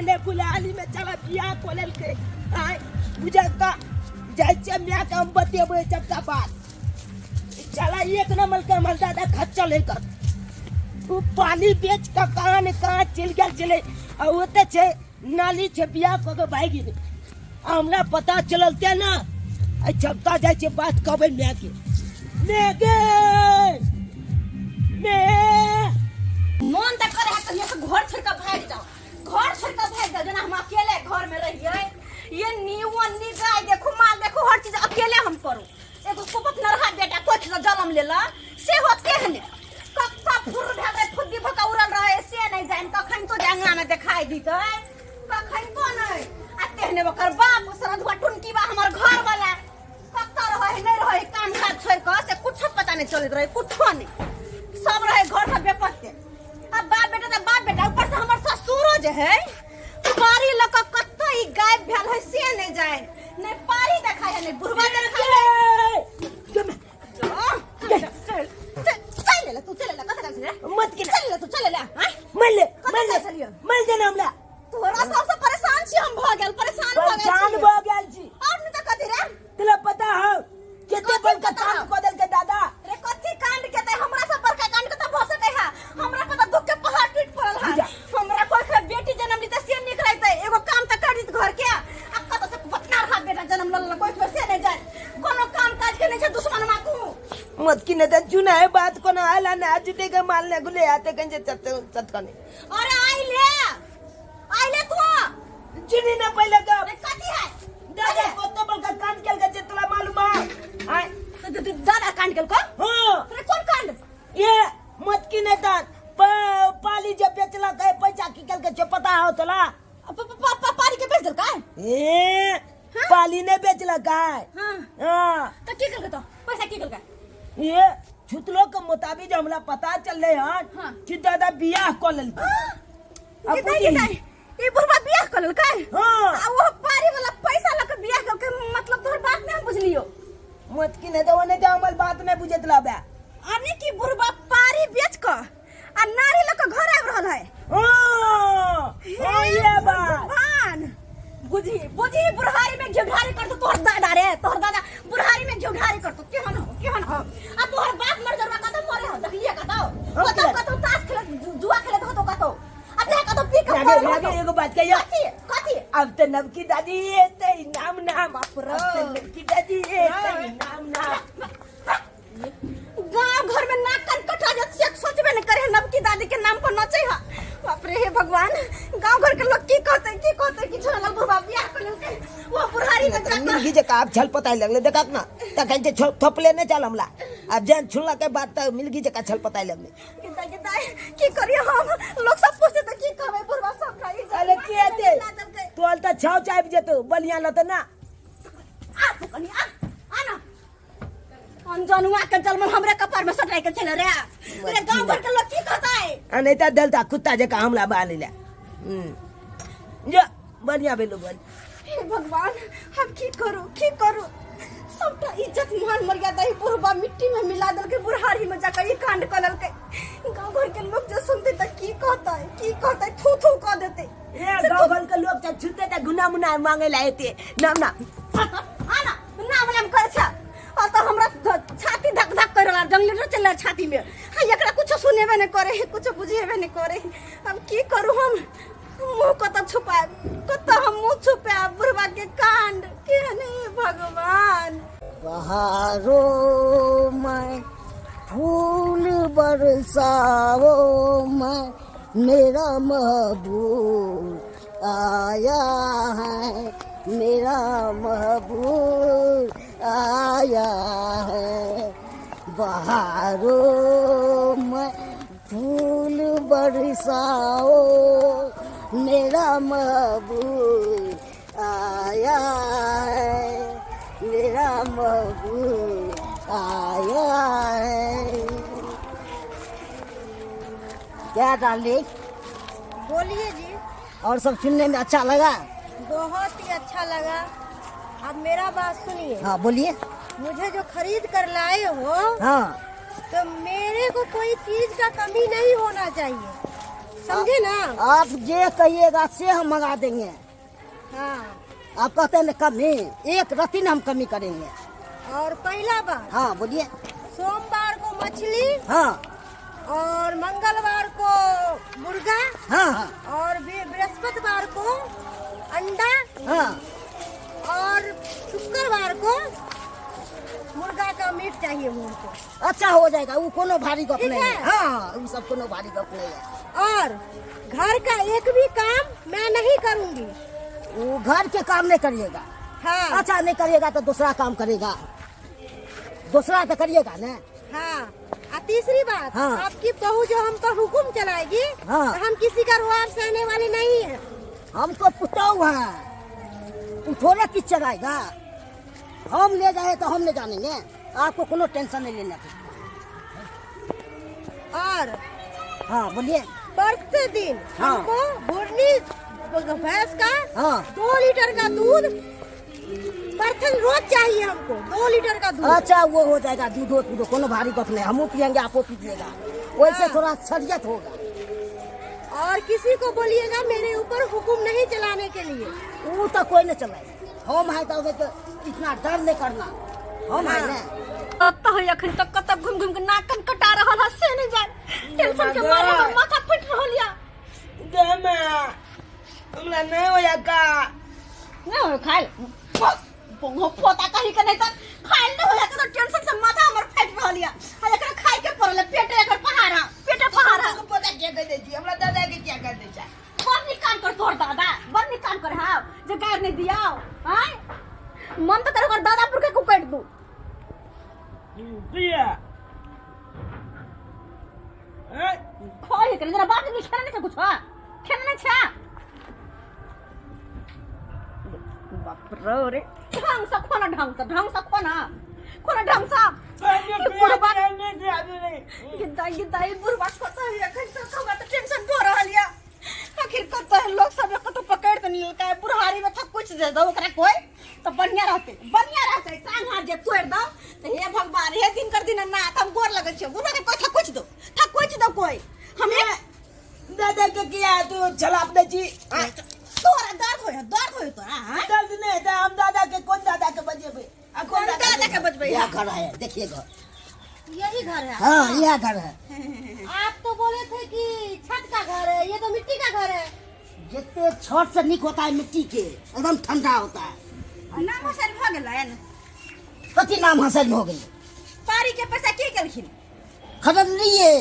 गेलै बुलाली में चला बियाह कऽ लेलकै। आय बुझलका जाइ छियै माय के हम बतेबै सबटा बात। चला एक नंबर के हमर दादा खच्चल है कर ओ पानी बेच कऽ कहाँ ने कहाँ चलि गेल छलै आ ओतऽ छै नाली छै बियाह कऽ के भागि गेलै। आ हमरा पता चलल ते ना आ जबता जाइ छै बात कहबै माय के। माय गे माय मन तऽ करे है कहियो से घर छोड़ के भागि जाओ, घर छोड़ के भागि जाओ, जेना हम अकेले घर में रहिए। ये नीवन नी गाय देखू माल देखू हर चीज अकेले हम करू। एगो कुपत नरहा बेटा कोख से जन्म लेला से हो केहने कक्का फुर भेल रहे, फुद्दी भका उड़ल रहे से नहीं जान कखन तो अंगना में देखाई दीतै कखन तो नहीं। आ तेहने ओकर बाप सरधुआ टुनकी बा हमर घर वाला कत्ता रहे नहीं रहे काम काज छोड़ के से कुछ पता नहीं चलत रहे कुछो नहीं, सब रहे घर से बेपत्ते। अब बाप बेटा तो बाप बेटा ऊपर से हमर ससुरो जे है पारी लऽ कऽ कत्तो ई गायब भेल है से नहीं जाए, नहीं पारी देखाय है नहीं बुढ़वा देखाय है। चल ले तू, चल ले कथि चल ले मत के चल ले तू, चल ले। हां मर ले, कथि मर ले, चलियो? मर देना हमरा। तोरा सबसे परेशान छी हम भऽ गेल, परेशान भऽ गेल परेशान छी। भऽ गेल छी। और नहीं तऽ कथि रे? तोरा पता हौ केते कथी बड़का पता कांड हौ? कऽ देलकै दादा। रे कथि कांड के ते हमरा सब बड़का कांड के तऽ भऽ सकै है। हमरा पर तऽ दुख के पहाड़ टूट पड़ल है। बुझा। हमरा कोई के बेटी जन्म ली तऽ से निक रहतै, एगो काम तऽ कर दीत घर के। आ कतऽ से बतना रहा बेटा जन्म लल कोई के से नहीं जाए, कोनो काम काज के नहीं छै दुश्मन मा तू। मत की नहीं चुना है बात कोनो आला ना आज देगा माल ने गुले आते कंजे चत चत कने। अरे आई ले, आई ले तू। चुनी ना पहले का। अरे कथि है? दादा कत बड़का कांड केल के तोरा मालूम है? आय। दादा कांड केल को? हां। अरे कोन कांड? ये मत की नहीं दान पाली जे बेचला के पैसा की केल के छे पता हो तोला? पाली के बेच देल का? ए पाली ने बेचला का? हां। हां। त की केल के तो पैसा की केल के? ये छुतलो के मुताबिक हमरा पता चलले हन हाँ। कि दादा बियाह क लेलकै। हाँ। अब कितना बुझी। कितना ई बुढ़वा बियाह क लेलकै? हाँ। आ वो पारी वाला पैसा लके बियाह केलकै, मतलब तोहर बात नहीं हम बुझलियो। मत की नहीं तो ओने तो हमर बात नहीं बुझत लाबे। अने की बुढ़वा पारी बेच क आ नारी लके घर आबि रहल है। हाँ, हाँ, ये बात। भगवान बुझी बुझी बुढ़ारी में घिउढारी करतो तोहर दादा रे, तोहर दादा बुढ़ारी में घिउढारी करतो। केहन हो, केहन हो? आ तोहर बाप मर जरवा कतौ मरे हो देखलिए कतौ? हम कतौ किया? कतौ ताश खेलत जुआ खेलत होतो कतौ। आ चाहे कतौ पी के लागे, पड़ल लागे, होतो। एगो बात कहियो। कथी? कथी? अब तो नवकी दादी ये ते नाम नाम। बाप रे। अब तो नवकी दादी ये ते नाम नाम। गांव घर में नाक कान कटा जात से सोचबे न करे नवकी दादी के नाम पर नचे हा। बाप रे हे भगवान, गांव घर के लोग की कहते, की कहते कि झोला बुढ़वा बियाह कर लेलकै। वो बुढ़ारी में जाकर मिर्गी जे का छल पताई लगले देखा ना तखन जे थोपले ने चल हमला। अब जान छुला के बात त मिर्गी जे का छल पताई लगले। गिदा गिदा की करियो हम, लोग सब पूछते त की कहबै बुढ़वा सब खाई। अरे की हेतै? तोल त छाव चाबि जेतौ बलिया लत ना। आ तू कनी आ, आ ना। अनजनुआ के जलमल हमरे कपार में सटाई के चले रे। रे गांव भर के लोग की कहतै? आ नहीं त दलता कुत्ता जे का हमला बानी ले। जा बढ़िया भेलो बन। हे भगवान, हम की करू, की करू? सबटा इज्जत मान मर्यादा ही बुढ़बा मिट्टी में मिला देलकै। बुढ़ारी में जाकर ई कांड कऽ लेलकै। गांव घर के लोग जे सुनते त की कहतै, की कहतै? थू थू कऽ देतै। ए गांव घर के लोग त छुते त गुना मुना मांगे ला एते। नाम ना। आ ना, नाम नाम करै छ। आ त हमरा छाती धक धक कर रहल, जंगली चल रहल छाती में। हाँ, एकरा कुछो सुनेबे नहीं करे, कुछो बुझेबे नहीं करे। अब की करू हम? मुंह कतऽ छुपाएब, कतऽ हम मुंह छुपाएब? बुढ़वा के कांड केहन हे भगवान। बहारों में फूल बरसाओ मैं, मेरा महबूब आया है, मेरा महबूब आया है। बहारों में फूल बरसाओ, मेरा महबूब आया है, मेरा महबूब आया है। क्या डार्लिंग? बोलिए जी। और सब सुनने में अच्छा लगा? बहुत ही अच्छा लगा। अब मेरा बात सुनिए। हाँ बोलिए। मुझे जो खरीद कर लाए हो, हाँ, तो मेरे को कोई चीज का कमी नहीं होना चाहिए। समझे ना? आप जे कहिएगा से हम मंगा देंगे। हाँ। आप कहते हैं ना कमी, एक रत्ती ना हम कमी करेंगे। और पहला बात। हाँ बोलिए। सोमवार को मछली। हाँ। और मंगलवार को मुर्गा। हाँ हाँ। और बृहस्पतिवार को अंडा। हाँ। और शुक्रवार को मुर्गा का मीट चाहिए हमको। अच्छा हो जाएगा, वो कोनो भारी गप ठीक नहीं है। है। हाँ, वो सब कोनो भारी गप नहीं है। और घर का एक भी काम मैं नहीं करूंगी। वो घर के काम नहीं करिएगा। हाँ। अच्छा नहीं करिएगा तो दूसरा काम करेगा, दूसरा तो करिएगा ना। हाँ। और तीसरी बात। हाँ। आपकी बहू जो हम पर हुकुम चलाएगी। हाँ। तो हम किसी का रुआब सहने वाले नहीं है। हमको पुतौ है, वो थोड़े किस चलाएगा। हम ले जाए तो हम नहीं जानेंगे, आपको कोनो टेंशन नहीं लेना। और हाँ बोलिए। प्रतिदिन हाँ। हमको बुरनी भैंस का हाँ। 2 लीटर का दूध प्रतिदिन रोज चाहिए हमको, 2 लीटर का दूध। अच्छा वो हो जाएगा, दूध हो दूध कोनो भारी गप नहीं, हमू पियेंगे आपको पीजिएगा, वैसे हाँ। थोड़ा सरियत होगा। और किसी को बोलिएगा मेरे ऊपर हुकुम नहीं चलाने के लिए। वो तो कोई नहीं चलाए, हम है तो तो इतना डर नहीं करना, हम है ना। कतऽ है अखन तक कतऽ घुमि घुमि के नाक कान कटा रहल है से नहीं जान, टेंशन के मारे हमर माथा फटि रहल या। गे माँ, हमरा नहीं होया का। नहीं होय खाइल पोता कही के नहीं त खाइल नहीं होया के तो टेंशन से माथा हमर फटि रहल या। आ एकरा खाइ के पड़ल है, पेटे एकर पहाड़ा, पेटे पहाड़ा। हमको पता क्या कर दे छी, हमरा दादा के क्या कर दे छै। बड़ नीक काम कर तोहर दादा, बड़ नीक काम कर हाव जे गारि नहीं दियाओ। आय मन तो कर ओकर दादा पुरखे को काटि दू। किया? हैं? खाइ के जरा बात नहीं खेने नहीं कुछ, हां खेने नहीं छा। बाप रे रे, ढंग से खोना, ढंग से, ढंग से खोना, खोना ढंग से। पहले ई बुढ़बा नहीं दिया नहीं। गिद्दा गिद्दा ई बुढ़बा कतऽ है एखन तक हमरा तऽ टेंशन भऽ रहल या। आखिर कतऽ है लोग सब कतऽ पकड़ तऽ लेलकै बुढ़ारी में थक कुछ दे दो ओकरा कोई तऽ बढ़िया रहतै, बढ़िया रहतै। टांग हाथ जे तोड़ि दो तऽ हे भगवान, हे दिन कर दिन नाथ हम गोर लगै छियौ बुढ़बा के, कोई थक कुछ दो, थक कुछ दो कोई। हम एक दादा के किया तू छलाप दे छी। तोरा दर्द होय, दर्द होय तोरा? हाँ? दर्द नहीं है, हम दादा के कौन दादा के बजेबे? आ कौन दादा दादा के बजबै? यह घर है, देखिए घर। यही घर है? हाँ यह घर है। आप तो बोले थे कि छत का घर है, ये तो मिट्टी का घर है। जितने छत से निक होता है मिट्टी के, एकदम ठंडा होता है। नाम हसन भऽ गेलनि? कथी नाम हसन हो गई? पारी के पैसा के केलखिन? खरीद लिए।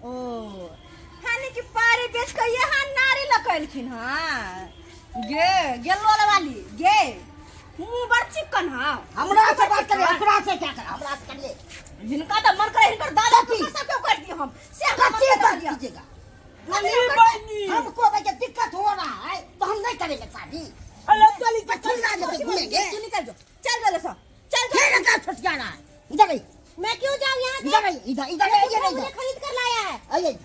ओ हानि कि पारी बेच के यहाँ नारी लकेलखिन। हाँ गे गेलो वाली गे मुंह बड़ चिकन। हाँ हमरा से बात करिए, हमरा से क्या कर, हमरा से करिए। हिनका तऽ मन करे हिनकर दादा कथी? सब क्यों कर दियो हम से हमरा मन कथी कर कर दियो। दीजिएगा? कथी कर- हमको भाई दिक्कत हो रहा है तो हम नहीं करेंगे शादी। अरे चली बच्चा लेके घूमेंगे। तू निकल जो, चल जो सब, चल जो। फिर का छुट जाना है, इधर आई। मैं क्यों जाऊँ यहाँ से? इधर आई, इधर इधर ये आइए, मुझे इधर खरीद कर लाया है। आइए।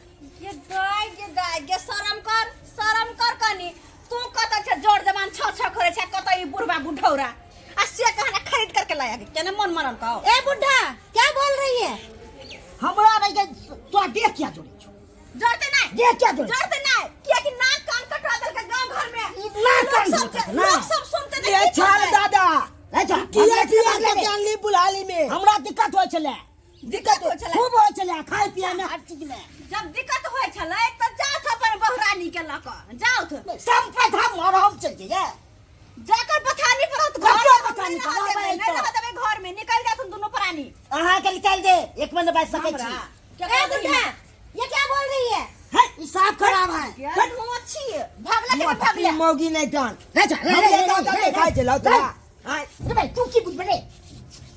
ये गाय ये गाय ये शरम कर, शरम कर कनी। तू कत छै जोर जवान छ छ करे छै, कत ई बुढ़बा बुढ़ौरा आ से कहना खरीद करके लाया के केने मन मरल कहो। ए बुढ़ा क्या बोल रही है? हमरा रह के तो देख क्या जोड़े छो, जोड़ते नहीं, देख क्या जोड़े, जोड़ते नहीं, किया कि नाक कान कटवा देल के गांव घर में। ई नाक कान लोग सब कटवा ना। लोग सब सुनते ये नहीं छाल दादा नहीं जा, किया हमरा किया दिक्कत के जानली बुलाली में हमरा दिक्कत होय छले, दिक्कत हो छलै। खूब होय छले खाय पिए में, हर चीज में। जब दिक्कत होय छलै त जाउथ अपन बहुरानी के लऽ कऽ जाउथ। संपत हम और हम चल जइए जाकर बथानी पर रहत, घर कतऽ में हम बथानी नहि पर रहऽ रहबै देबै, नहि तऽ? रहऽ देबै घर में, निकलि जाथुन दुनू प्राणी। अहाँ के निकाल दे, एक मिनट बाजि सकै छी। हमरा ए बुढ़ा ये क्या बोल रही है? है ई साफ खराब है। यार मोची भागला के भागला मौगी नहीं जान। रे जा रे हम रे दादा रे के खाइ छलौ तोरा। आय रे भाई तू की बुझबे रे?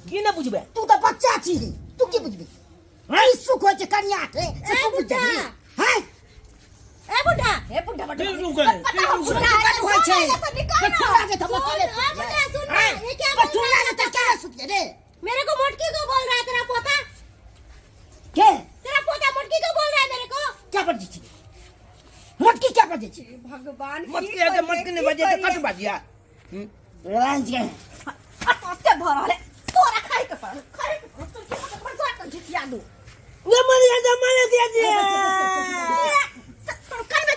की न बुझबे? तू तऽ बच्चा छी, तू की बुझबी? ई सुख होइ छै कनिया के से ए तू बुझ बुढ़ा। जेबही? हैं? ए बुढ़ा हे बुढ़ा बड़ की रुकै? पता हम की बुढ़ा रुकै? है, होइ छै। से निकाल ना। बचुला के तऽ अकेले सुन, ए बुढ़ा सुन ना, ये क्या बोल बचुला रहा है? के तऽ अकेले सुतिए रे। मेरे को मोटकी को बोल रहा है तेरा पोता। के? तेरा पोता मोटकी को बोल रहा है मेरे को। क्या बजै छी मोटकी, क्या बजै छी? भगवान की मटकी के करिए, मटकी नहीं की बजे तो करिए? कट बाजिया। रांझ के अतते भर रहले तोरा खाइ के पड़ल, खाइ के पड़ल, तोर की पकड़ तोरा के झिटिया दू। ये मरिया जा मरिया दिया जी। तोर करबे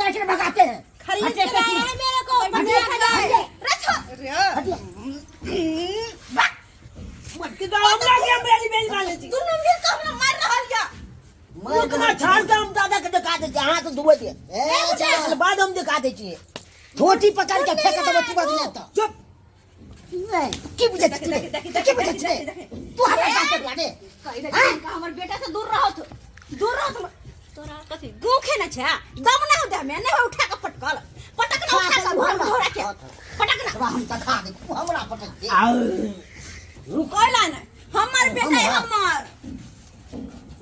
के लेकिन भगाते हैं। खरीद हटिए, के लाया हटिए। है मेरे को हटिए, 25,000। हटिए। रछो हटिए। मटकी तो हमरा के बेली बेली मारे छी। दुनू मिल के हमरा मार रहल या। रुकना छाड़ के हम दादा के दिखा दे छी, हाथ धोए दे। ए, चल। ओकर बाद हम दिखा दे छी। धोती पकड़ के फेंक देबो तू बदले तो। चुप। की बुझै छी तू? की बुझै छी तू? हमरा साथ कर रे। कहि दे कि हमर बेटा से दूर रहो तू, दूर रहो तुम। तोरा कथी गोखे न छै, दम ना हो दे में नहीं हो, उठा के पटकल पटक ना, उठा के घर में धोरा के पटक ना। तोरा हम देखा दे, तू हमरा पटक दे। कोइला न हमर बेटा है हमर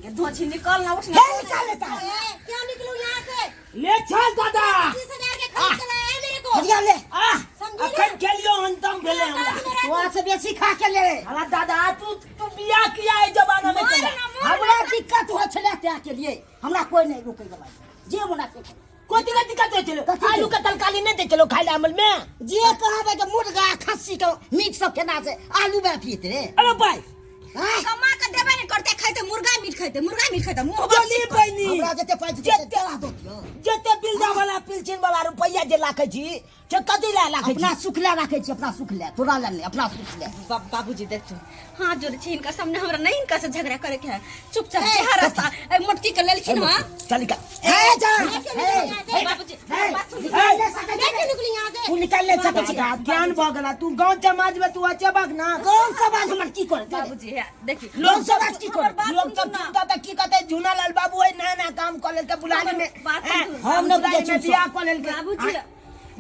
ये धोछी निकल ना उठ ना। हे, निकाल लेता है। ए, क्यों निकलूं यहाँ से? ले चल दादा। 25,000 के खरीद के लाया है मेरे को। हटिया ले। आ समझी ना? अखन खेलियो अंतम भेले हमरा। तोरा से बेसी खा के ले। हला दादा, तू तू बियाह किया है जमाना में मार केला? ना, मार। हमरा दिक्कत हो छले त्या के लिए, हमरा कोई नहीं रोके वाला, जे मना से करे। कोथी के दिक्कत हो चलो? कथी के? आलू के तरकारी नहीं दे चलो खाए ला अमल में। जे कहबे के मुर्गा खस्सी के मीट सब केना से आलू में अथी रे। अरे भाई। हाँ? कमा के देबे नहीं करते, खाइते मुर्गा मीट, खाइते मुर्गा मीट, खाइते मुंह बोली बहनी। हमरा जते पाइ छै जते- तेरा दो दियो। जते बिलदा वाला पिलचिन वाला रुपैया जे लाखे छी से कथी ला लाखे छी? अपना सुख ले राखे छी, अपना सुख ले, तोरा ले नहीं, अपना सुख ले। बाबूजी देखो, हाथ जोड़े छी इनका सामने, हमरा नहीं इनका से झगड़ा करे के है। चुपचाप जे रास्ता ए मोटकी के लेलखिन हां। चल निकल। ए जा। ए बाबूजी, बात सुन। निकाल ले सकै मैं क्यों निकलूं यहाँ से? तू निकाल ले सकै छी। ज्ञान भऽ गेला तू गाँव समाज में तू अचेबक ना। कौन समाज हमर की करे? बाबूजी है देखी। लोग सब समाज की करे? बात लोग सब सुनू ना। सुनता त की कहते, झूना लाल बाबू है नया नया काम कऽ लेलकै बुलानी में। बात हैं, सुनू। हम न बुलानी बुझै छी में बियाह कऽ लेलकै। बाबूजी।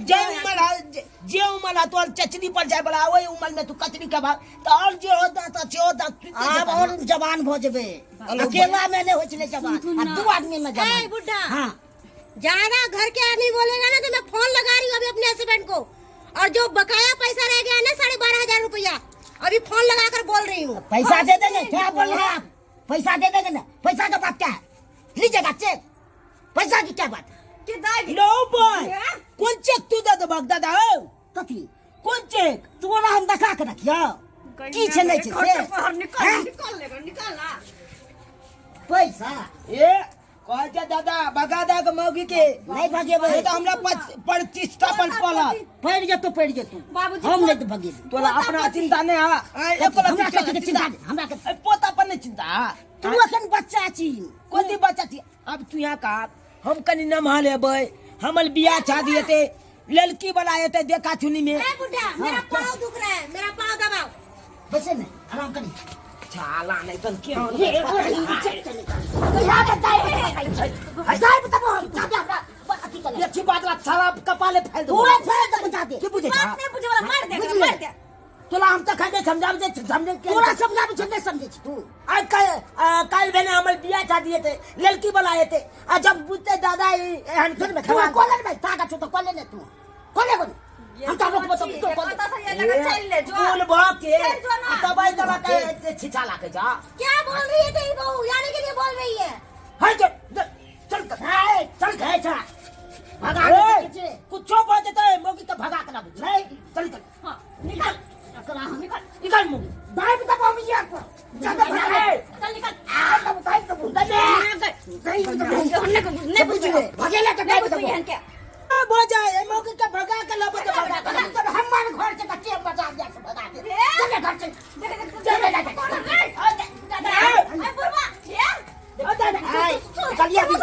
जे उमर है, जे उमर है तोहर चचरी पर जाय वाला, ओहि उमर में तू कचरी के भाग त और जे होता त से होता। आब और जवान भऽ जेबै, अकेला में नहीं होइ छलै जवान, सुनथुन आ ना। दू आदमी में जवान। ए बुढ़ा। हाँ। ज्यादा घर के आदमी बोलेगा ना तो मैं फोन लगा रही हूँ अभी अपने हस्बैंड को, और जो बकाया पैसा रह गया है ना 12,500 रुपया, अभी फोन लगा कर बोल रही हूँ। पैसा दे देंगे। क्या बोल रहे हैं आप? पैसा दे देंगे ना, पैसा का बात क्या है? लीजिएगा चेक, पैसा की क्या बात है? के दाइ लो बॉय। हैं? कोन चेक तू दे देबक दादा हौ? कथी? कोन चेक? तोरा हम देखा के रखियो की छै नहीं छै घर से से बाहर निकल। हैं? निकल लेगा, निकल ना। पैसा ए कहै छै दादा भगा दे के मौगी के। नहीं भगेबै। नहीं तऽ हमरा प्रतिष्ठा पर पड़त। पड़ि जेतौ, पड़ि जेतौ। बाबूजी, हम नहीं भगेबै। तोरा अपना चिंता नहीं है? एको हमरा रत्ती कथी के चिंता नहीं, हमरा के ए, पोता पर नहीं चिंता है? तू अखन बच्चा छी। कोन बच्चा छी? अब तू यहाँ कहा हम कनी नमहा लेबै, हमर बियाह शादी हेतै, लड़की वाला हेतै देखा चुनी में। ए बुढ़ा, मेरा पाँव दुख रहा है, मेरा पाँव दबाओ। बैसे ने आराम करी। छाला नहीं तन के ये बताए बताबो हम जादे हमरा अथी करे। अच्छी बात ला छाला कपाले फैल दो। पूरा फैल दे जादे। की बुझे बात नहीं बुझे वाला, मार दे बुझलियै? मार दे। तोला हम तऽ खने समझाबै छै, समझे के तोरा समझाबै छै, नहि समझै छी तू। आइ काल्हि भेने हमर बियाह शादी हेतै, लड़की वाला हेतै, आ जब बुझतै दादा ई एहन तू में खराब कोले ने भाई ताकत छौ तऽ कोले ने, तू कोले कोले हम तऽ रोकबो तऽ तू कोले। कतऽ से ये लगा चल ले जो। फूल भऽ के चल जो ना। आ दबाई दबा के छिछा लाके जा। क्या बोल रही है तेरी बहू? जाने के लिए बोल रही है। हट चल चल ए, चल गए चल भगा ए, दे छै। कुछो भऽ जेतै मौगी के भगा के लाबू। नहीं, चल चल। हाँ निकल। एकरा हम निकल। निकल मौगी। दाबि देबो हम इएह पर। ज्यादा भगा दे। चल निकल। आ, तब दाबि देबो। दाबि दे। दाबि देबो। नहीं नहीं बुझबे। भगेला के नहीं दाबि बुझबे देबो। एहन के। भऽ जाए ए मौगी के भगा के लाबू तऽ भगा के लाबू। तब हमर घर से तऽ के बचा दिया से भगा दे। हे? चले घर से। देख देख चले जा, जा। ए बुढ़वा हे। आय, चलिए अभी।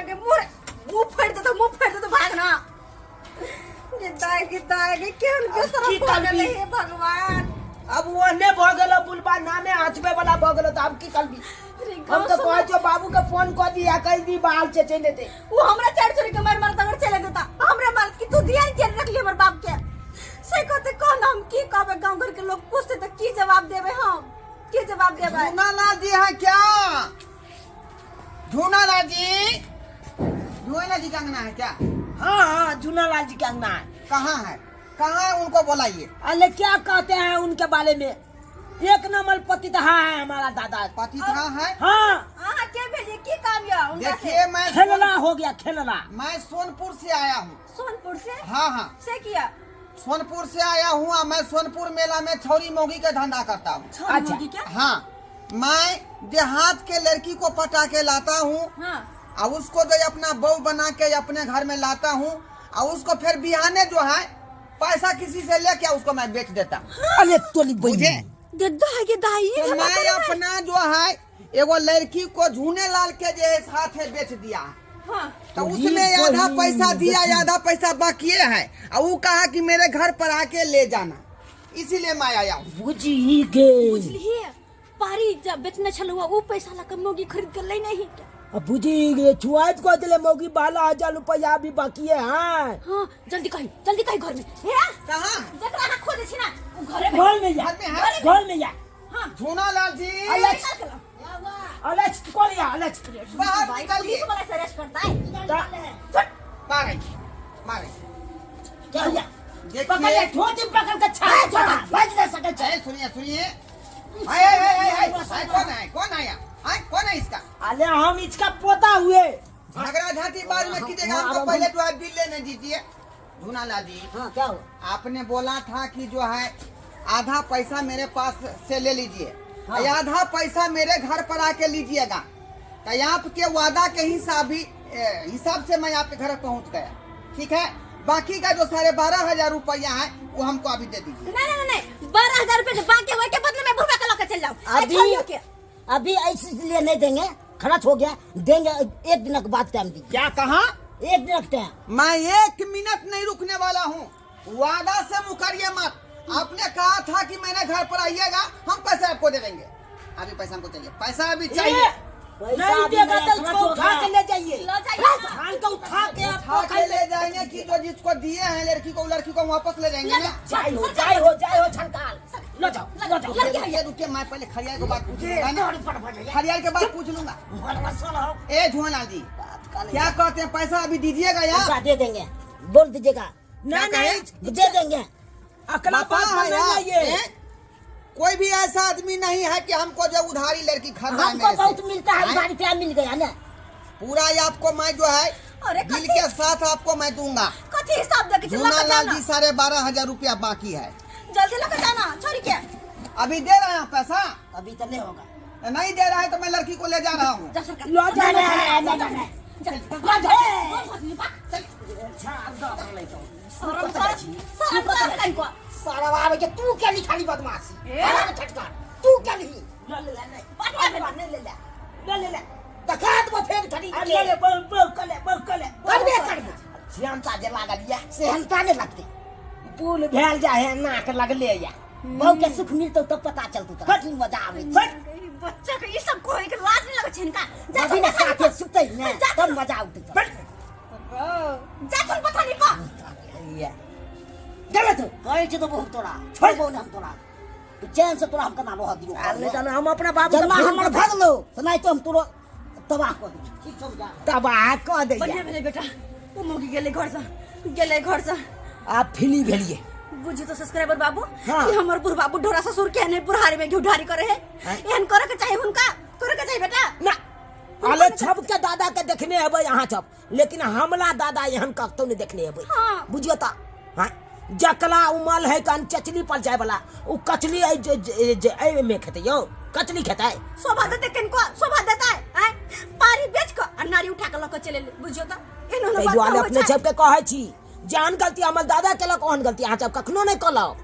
के मुंह मुंह फाड़ देतो, मुंह फाड़ देतो, भाग ना। गिद्दा गिद्दा गे केहन बेशरम की भऽ करबी? गेलै हे भगवान। अब ओहने भऽ गेलो बुलबा नामे हँसबे वाला भऽ गेलो तऽ आब की करबी? अरे हम तऽ कहै छियौ बाबू के फोन कऽ दी आ कहि दी बाहर से चलि एतै। वो हमरा चढ़ चढ़ के मार मार तगर चले देता, हमरा मार कि तू ध्यान के रखली हमर बाप के से कहते। कह ना हम की कहबे? गांव घर के लोग पूछते तो की जवाब देबे हम? की जवाब देबे? झूनालाल जी है क्या? झूनालाल जी, झूनालाल जी का अंगना है क्या? हाँ हाँ, झूनालाल जी के अंगना है। कहाँ है, कहाँ है? उनको बुलाइए। अरे क्या कहते हैं उनके बारे में, एक नंबर पति है हमारा दादा। पति था है? हाँ। अहाँ के भेलिए? की काम या उनका से? देखिए मैं खेलना हो गया खेलना। मैं सोनपुर से आया हूँ। सोनपुर से? हाँ हाँ। से किया? सोनपुर से आया हूँ और मैं सोनपुर मेला में छौरी मोगी का धंधा करता हूँ। छोरी अच्छा। होगी क्या? हाँ, मैं देहात के लड़की को पटा के लाता हूँ। हाँ। और उसको जो अपना बहू बना के अपने घर में लाता हूँ और उसको फिर बिहाने जो है पैसा किसी से लेके उसको मैं बेच देता हूँ। अरे तोली बुझे दे दाई के दाई तो मैं अपना जो है एगो लड़की को झूने लाल के जो है साथ है बेच दिया है। हां तो उसमें आधा पैसा दिया आधा पैसा बाकी है और वो कहा कि मेरे घर पर आके ले जाना, इसीलिए मैं आया हूँ। बुझी गे। बुझलिए पारी जब बेचने छलुआ उ पैसा ला के मौगी खरीद के ले नहीं। अब बुझी गे छुआत को दिले मौगी 12,000 रुपया भी बाकी है। हाँ हां जल्दी कही, जल्दी कही घर में। हे कहां? जकरा अहाँ खोजे छी ना उ घरे में। घर में जा, घर में है। घर में जा। हां झूना लाल जी। अलग अलग कौन या अलग बाहर निकलिए। पुलिस वाला से अरेस्ट करता है। मारे मारे क्या हुआ? पकड़ ले, देखिए ठोच पकड़ के छाड़ छोड़ा भाग जा सके छे। अरे सुनिए सुनिए, आए आए आए आए आए, कौन है, कौन आया, आए कौन है इसका? अरे हम इसका पोता हुए। झगड़ा झांटी बाद में कीजिएगा, हमको पहले जो है बिल लेने दीजिए। झूना लाल जी। हाँ क्या हुआ? आपने बोला था कि जो है आधा पैसा मेरे पास से ले लीजिए। हाँ। आधा पैसा मेरे घर पर आके लीजिएगा, तो आपके वादा के हिसाब ही हिसाब से मैं आपके घर पहुंच गया, ठीक है? बाकी का जो 12,500 रुपया है वो हमको अभी दे दीजिए। नहीं नहीं नहीं, 12,000 रुपये बाकी हुए के बदले में बुढ़वा के लके चल जाओ। अभी अभी ऐसे इसलिए नहीं देंगे, खर्च हो गया, देंगे एक दिन के बाद टाइम दीजिए। क्या कहा? एक दिन का टाइम। मैं 1 मिनट नहीं रुकने वाला हूँ, वादा से मुकरिए मत। आपने कहा था कि मेरे घर पर आइएगा, हम पैसा आपको दे देंगे। अभी पैसा हमको चाहिए, पैसा अभी चाहिए। पैसा नहीं अभी देगा मेरा तो खर्च इसको हो उठा गया। के ले जाइए। लो जाइए। थान को उठा के उठा के ले जाएंगे कि जो जिसको दिए हैं लड़की को, लड़की को वापस ले जाएंगे ना। जाय हो, जाय हो, जाय हो छनकाल। लो जाओ, लो जाओ। रुकिए रुकिए, मैं पहले खरियाल के बात पूछ लूंगा ना। खरियाल के बात पूछ लूंगा। ए झूनालाल जी क्या कहते हैं, पैसा अभी दीजिएगा यार? पैसा दे देंगे, बोल दीजिएगा। नहीं नहीं दे देंगे। अकला बापा बात है नहीं यार, जाइए। ए? कोई भी ऐसा आदमी नहीं है कि हमको जो उधारी लड़की खरीदा है हमको मेरे से। बहुत मिलता है, हैं? उधारी क्या मिल गया ना पूरा ये आपको मैं जो है अरे बिल कथी? के साथ आपको मैं दूंगा। कथी हिसाब दे के चल झूना लाल जाना। जी 12,500 रुपया बाकी है, जल्दी लके जाना छोरी के। अभी दे रहे हैं पैसा? अभी तो नहीं होगा। नहीं दे रहा है तो मैं लड़की को ले जा रहा हूँ। जा सरकार। लो जाओ, नहीं, नहीं, नहीं, नहीं। चल सारा बाबा के तू क्या लिखा ली बदमाशी, तू क्या लिखी? ले ले ले ले ले ले ले दखा दो फेर खड़ी ले ले बहु बहु कले बहु कले करबे करबे। सेहनता जे लागल या सेहनता नहीं लगते, पुल भेल जा है नाक लगले या बहु के सुख मिलतो तब पता चलतो तोरा की मजा आबै छै। बच्चा के ई सब कोई के लाज नहीं लगै छै हिनका। जा अभी ना साथे सुतै ने तब मजा औतै तोरा। जा चल पता नहीं पा। ये गलत कहै छै तो बहुत तोरा छोड़बो ने हम तोरा, तू चैन से तोरा हम केना रह दियौ। अरे जाना हम अपना बाबू जन्मा हमर भगलो तो नहीं तो हम तोरो तबाह कऽ देबै। ठीक छौ जा। तबाह कऽ दैया। बढ़िया भेलै बेटा, ओ मौगी गेलै घर से, गेलै घर से। आब फ्री भेलिए। बुझी तो सब्सक्राइबर बाबू। हाँ। कि हमर बुढ़ बाबू ढोरा ससुर के ने बुढ़ारी में घी ढारी करे है, एहन करे के चाही हुनका, करे के चाही बेटा ना। अले छब के दादा के देखने हेबै अहाँ सब, लेकिन हमला दादा एहन कतौ नहीं देखने हेबै। हाँ। बुझियो त। हाँ जकला उमल है कन चचली पर जाय वाला उ कचली ऐ जे जे जे ऐ में खेतै यौ, कचली खेतै। शोभा देतै किनको, शोभा देतै आय पारी बेच के आ नारी उठा के ल के चलि एलै। बुझियो त एहन एहन ताहि बात दुआरे होइ अपने छै। सबके कहै छी जेहन गलती हमर दादा केलक ओहन गलती अहाँ सब कखनो नहि केलक।